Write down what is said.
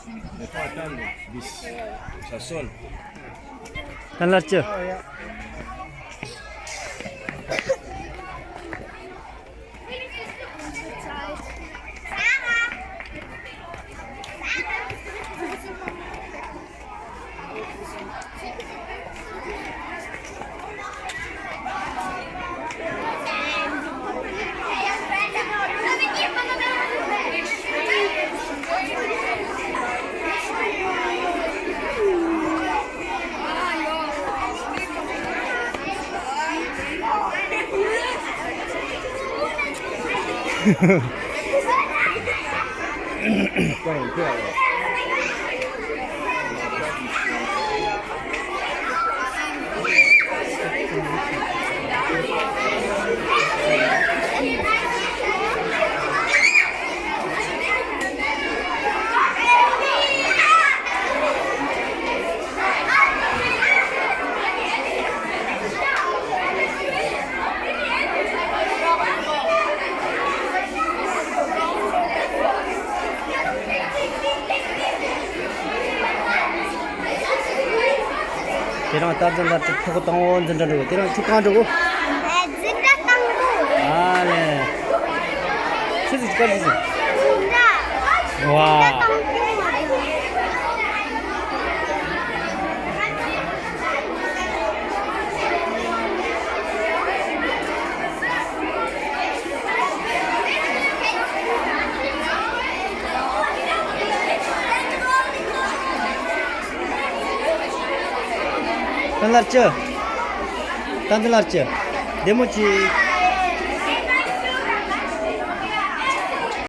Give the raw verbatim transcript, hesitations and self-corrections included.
ད་ལར་ཅི། དེ་རིང་རྟ་འཛིན་ལ་ཐུག་བཏང་འོ། འཛིན་གྲྭ་འགྲོ་དེ་རིང་ཁྱོད་གང་འགྲོ་གོ། འཛིན་གྲྭ་གཏང་འགྲོ། ཨ་ལེ། ཆི་ཟིག་ག་ཟིག་འཛིན་གྲྭ། ཝ། འཛིན་གྲྭ་གཏང་འགྲོ། ད་ལར་ཅི། ད་འདི་ལར་ཅི། བདེ་མོ་ཅི།